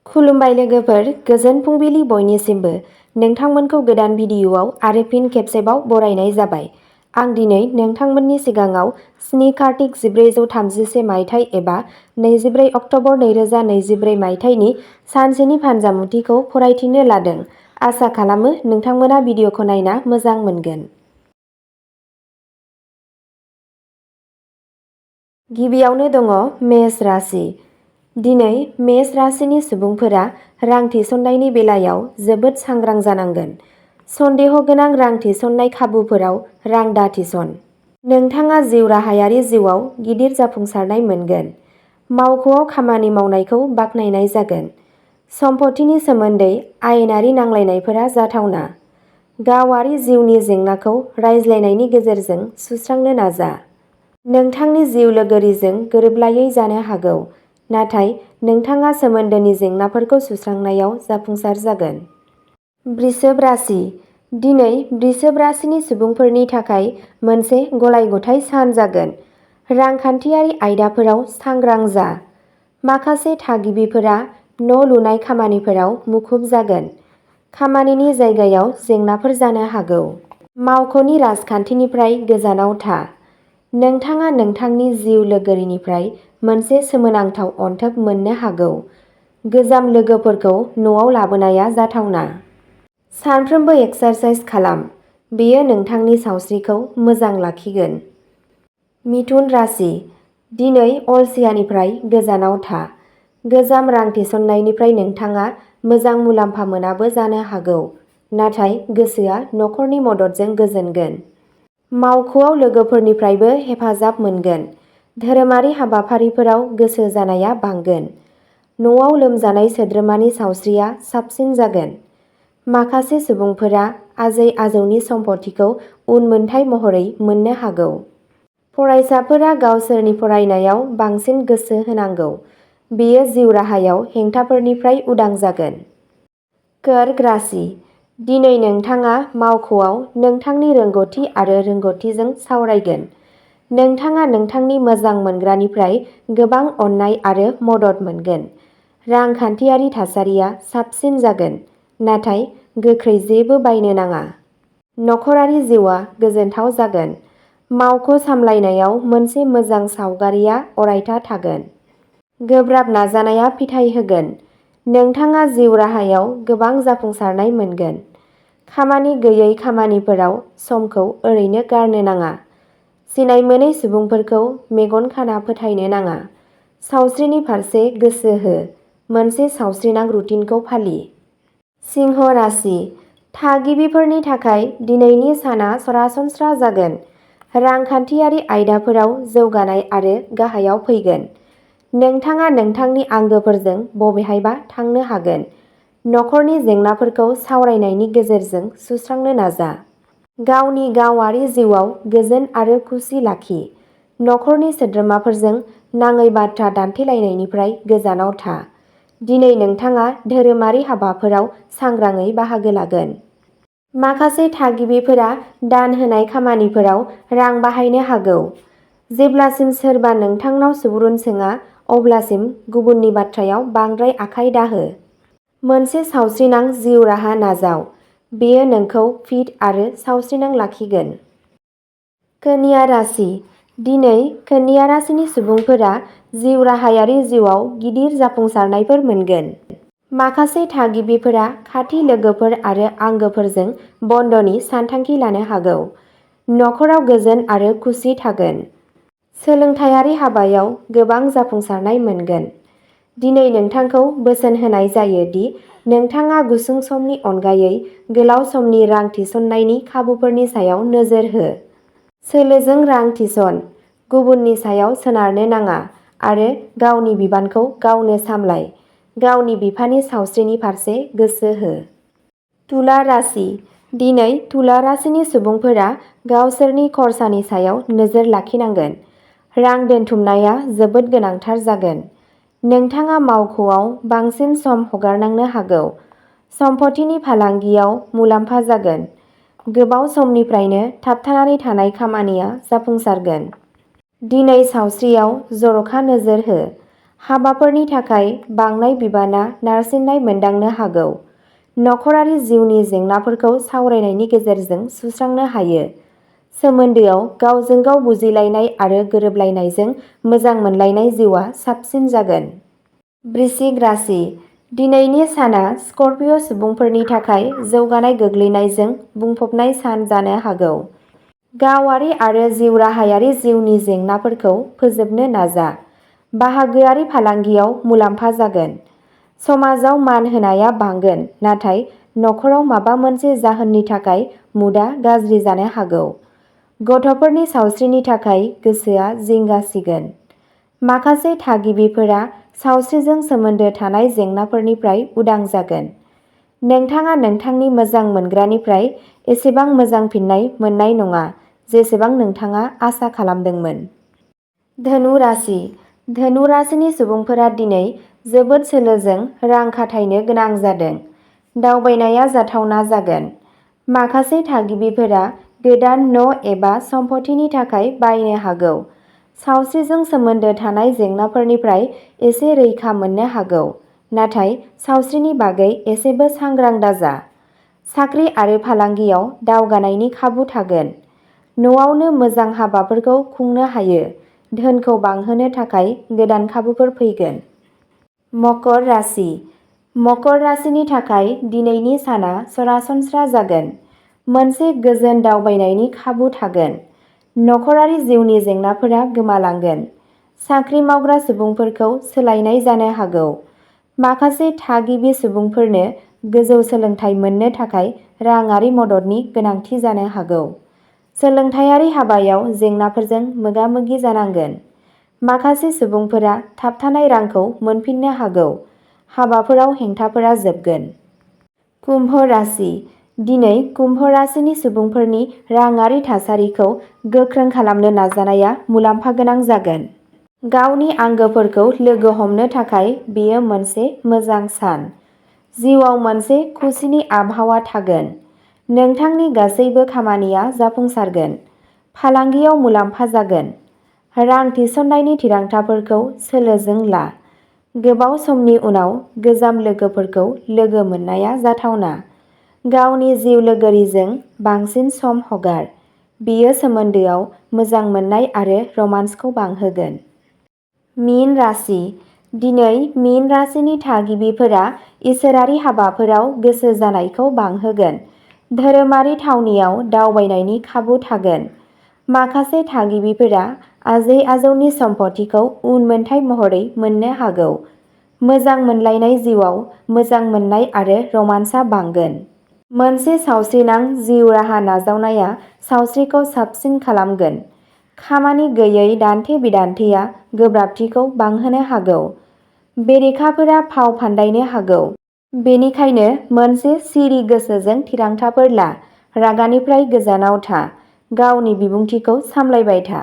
खुलुमबाय लोगोफोर, गोजोन फुंबिलि बयनिसिमबो। नोंथांमोनखौ गोदान भिडिअ'आव आरो फिन खेबसेबाव बरायनाय जाबाय। आं दिनै नोंथांमोननि सिगाङाव 7 कार्तिक 1431 मायथाइ एबा 24 अक्ट'बर 2023 मायथाइनि सानसेनि फानजामुथिखौ फरायथिनो लादों। आसा खालामो नोंथांमोना भिडिअ'खौ नायना मोजां मोनगोन। गिबियावनो दङ मेष राशि। दिनै मेष राशिनि सुबुंफोरा रां थिसननायनि बेलायाव जोबोद सांग्रां जानांगोन। सन्देह गोनां रां थिसननाय खाबुफोराव रां दाथिसन। नोंथाङा जिउ राहायारि जिउआव गिदिर जाफुंसारनाय मोनगोन। मावख'आव खामानि मावनायखौ बाख्नायनाय जागोन। सम्पथिनि सोमोन्दै आयेनारि नांलायनायफोरा जाथावना। गावारि जिउनि जेंनाखौ रायज्लायनायनि गेजेरजों सुस्रांनो नाजा। नोंथांनि जिउ लोगोरिजों गोरोबलायै जानो हागौ, नाथाय नोंथाङा सोमोन्दोनि जेंनाफोरखौ सुस्रांनायाव जाफुंसार जागोन। वृषभ राशि। दिनै वृषभ राशिनि सुबुंफोरनि थाखाय मोनसे गलाय-गथाय सान जागोन। रांखान्थियारि आयदाफोराव सांग्रां जा। माखासे थागिबिफोरा न' लुनाय खामानिफोराव मुखुब जागोन। खामानिनि जायगायाव जेंनाफोर जानो हागौ। मावख'नि राजखान्थिनिफ्राय गोजानाव था। नोंथाङा नोंथांनि जिउ लोगोरिनिफ्राय मोनसे सोमोनांथाव अनथोब मोननो हागौ। गोजाम लोगोफोरखौ न'आव लाबोनाया जाथावना। सानफ्रोमबो एक्सारसाइज खालाम। बेयो नोंथांनि सावस्रिखौ मोजां लाखिगोन। मिथुन राशि। दिनै अलसियानिफ्राय गोजानाव था। गोजाम रां थिसननायनिफ्राय नोंथाङा मोजां मुलाम्फा मोनाबो जानो हागौ, नाथाय गोसोआ नखरनि मददजों गोजोनगोन। मावख'आव लोगोफोरनिफ्रायबो हेफाजाब मोनगोन। धोरोमारि हाबाफारिफोराव गोसो जानाया बांगोन। न'आव लोमजानाय सोद्रोमानि सावस्रिया साबसिन जागोन। माखासे सुबुंफोरा आजै-आजौनि सम्पथिखौ उनमोनथाइ महरै मोननो हागौ। फरायसाफोरा गावसोरनि फरायनायाव बांसिन गोसो होनांगौ। बेयो जिउ राहायाव हेंथाफोरनिफ्राय उदां जागोन। कर्क राशि। दिनै नोंथाङा मावख'आव नोंथांनि रोंग'थि आरो रोंग'थिजों सावरायगोन। नोंथाङा नोंथांनि मोजां मोनग्रानिफ्राय गोबां अननाय आरो मदद मोनगोन। रांखान्थियारि थासारिया साबसिन जागोन, नाथाय गोख्रै जेबो बायनो नाङा। नखरारि जिउआ गोजोनथाव जागोन। मावख' सामलायनायाव मोनसे मोजां सावगारिआ अरायथा थागोन। गोब्राब नाजानाया फिथाय होगोन। नोंथाङा जिउ राहायाव गोबां जाफुंसारनाय मोनगोन। खामानि गैयै खामानिफोराव समखौ ओरैनो गारनो नाङा। सिनायमोनै सुबुंफोरखौ मेगन खाना फोथायनो नाङा। सावस्रिनि फारसे गोसो हो। मोनसे सावस्रिनां रुटिनखौ फालि। सिंह राशि। थागिबिफोरनि थाखाय दिनैनि साना सरासनस्रा जागोन। रांखान्थियारि आयदाफोराव जौगानाय आरो गाहायाव फैगोन। नोंथाङा नोंथांनि आंगोफोरजों बबेहायबा थांनो हागोन। नखरनि जेंनाफोरखौ सावरायनायनि गेजेरजों सुस्रांनो नाजा। गावनि गावारि जिउआव गोजोन आरो खुसि लाखि। नखरनि सोद्रोमाफोरजों नाङै बाथ्रा दान्थेलायनायनिफ्राय गोजानाव था। दिनै नोंथाङा धोरोमारि हाबाफोराव सांग्राङै बाहागो लागोन। माखासे थागिबिफोरा दान होनाय खामानिफोराव रां बाहायनो हागौ। जेब्लासिम सोरबा नोंथांनाव सुबुरुन सोङा, अब्लासिम गुबुननि बाथ्रायाव बांद्राय आखाइ दाहो। मोनसे सावस्रिनां जिउ राहा नाजाव। बेयो नोंखौ फिट आरो सावस्रिनां लाखिगोन। कन्या राशि। दिनै कन्या राशिनि सुबुंफोरा जिउ राहायारि जिउआव गिदिर जाफुंसारनायफोर मोनगोन। माखासे थागिबिफोरा खाथि लोगोफोर आरो आंगोफोरजों बन्दनि सानथांखि लानो हागौ। नखराव गोजोन आरो खुसि थागोन। सोलोंथायारि हाबायाव गोबां जाफुंसारनाय मोनगोन। दिनै नोंथांखौ बोसोन होनाय जायो दि नोंथाङा गुसुं समनि अनगायै गोलाव समनि रां थिसननायनि खाबुफोरनि सायाव नोजोर हो। सोलोजों रां थिसन। गुबुननि सायाव सोनारनो नाङा आरो गावनि बिबानखौ गावनो सामलाय। गावनि बिफानि सावस्रिनि फारसे गोसो हो। तुला राशि। दिनै तुला राशिनि सुबुंफोरा गावसोरनि खरसानि सायाव नोजोर लाखिनांगोन। रां दोनथुमनाया जोबोद गोनांथार जागोन। नोंथाङा मावख'आव बांसिन सम हगारनांनो हागौ। सम्पथिनि फालांगियाव मुलाम्फा जागोन। गोबाव समनिफ्रायनो थाबथानानै थानाय खामानिया जाफुंसारगोन। दिनै सावस्रियाव जर'खा नोजोर हो। हाबाफोरनि थाखाय बांनाय बिबाना नारसिननाय मोनदांनो हागौ। नखरारि जिउनि जेंनाफोरखौ सावरायनायनि गेजेरजों सुस्रांनो हायो। सोमोन्दोआव गावजों गाव बुजिलायनाय आरो गोरोबलायनायजों मोजां मोनलायनाय जिउआ साबसिन जागोन। वृश्चिक राशि। दिनैनि साना स्कर्पिय' सुबुंफोरनि थाखाय जौगानाय गोग्लैनायजों बुंफबनाय सान जानो हागौ। गावारि आरो जिउ राहायारि जिउनि जेंनाफोरखौ फोजोबनो नाजा। बाहागोआरि फालांगियाव मुलाम्फा जागोन। समाजाव मान होनाया बांगोन, नाथाय नखराव माबा मोनसे जाहोननि थाखाय मुडआ गाज्रि जानो हागौ। गथ'फोरनि सावस्रिनि थाखाय गोसोआ जिंगा सिगोन। माखासे थागिबिफोरा सावस्रिजों सोमोन्दो थानाय जेंनाफोरनिफ्राय उदां जागोन। नोंथाङा नोंथांनि मोजां मोनग्रानिफ्राय एसेबां मोजां फिननाय मोननाय नङा जेसेबां नोंथाङा आसा खालामदोंमोन। धनु राशि। धनु राशिनि सुबुंफोरा दिनै जोबोद सोलोजों रां खाथायनो गोनां जादों। दावबायनाया जाथावना जागोन। माखासे थागिबिफोरा गोदान न' एबा सम्पथिनि थाखाय बायनो हागौ। सावस्रिजों सोमोन्दो थानाय जेंनाफोरनिफ्राय एसे रैखा मोननो हागौ, नाथाय सावस्रिनि बागै एसेबो सांग्रां दाजा। साख्रि आरो फालांगियाव दावगानायनि खाबु थागोन। न'आवनो मोजां हाबाफोरखौ खुंनो हायो। धोनखौ बांहोनो थाखाय गोदान खाबुफोर फैगोन। मकर राशि। मकर राशिनि थाखाय दिनैनि साना सरासनस्रा जागोन। मोनसे गोजोन दावबायनायनि खाबु थागोन। नखरारि जिउनि जेंनाफोरा गोमालांगोन। साख्रि मावग्रा सुबुंफोरखौ सोलायनाय जानो हागौ। माखासे थागिबि सुबुंफोरनो गोजौ सोलोंथाइ मोननो थाखाय राङारि मददनि गोनांथि जानो हागौ। सोलोंथायारि हाबायाव जेंनाफोरजों मोगा-मोगि जानांगोन। माखासे सुबुंफोरा थाबथानाय रांखौ मोनफिननो हागौ। हाबाफोराव हेंथाफोरा जोबगोन। कुम्भ राशि। दिनै कुम्भ राशिनि सुबुंफोरनि राङारि थासारिखौ गोख्रों खालामनो नाजानाया मुलाम्फा गोनां जागोन। गावनि आंगोफोरखौ लोगो हमनो थाखाय बेयो मोनसे मोजां सान। जिउआव मोनसे खुसिनि आबहावा थागोन। नोंथांनि गासैबो खामानिया जाफुंसारगोन। फालांगियाव मुलाम्फा जागोन। रां थिसननायनि थिरांथाफोरखौ सोलोजों ला। गोबाव समनि उनाव गोजाम लोगोफोरखौ लोगो मोननाया जाथावना। गावनि जिउ लोगोरिजों बांसिन सम हगार। बेयो सोमोन्दोआव मोजां मोननाय आरो रमान्सखौ बांहोगोन। मीन राशि। दिनै मीन राशिनि थागिबिफोरा इसोरारि हाबाफोराव गोसो जानायखौ बांहोगोन। धोरोमारि थावनियाव दावबायनायनि खाबु थागोन। माखासे थागिबिफोरा आजै-आजौनि सम्पथिखौ उनमोनथाइ महरै मोननो हागौ। मोजां मोनलायनाय जिउआव मोजां मोननाय आरो रमान्सआ बांगोन। मोनसे सावस्रिनां जिउ राहा नाजावनाया सावस्रिखौ साबसिन खालामगोन। खामानि गैयै दान्थे-बिदान्थेया गोब्राबथिखौ बांहोनो हागौ। बेरेखाफोरा फाव फान्दायनो हागौ। बेनिखायनो मोनसे सिरि गोसोजों थिरांथाफोर ला। रागानिफ्राय गोजानाव था। गावनि बिबुंथिखौ सामलायबाय था।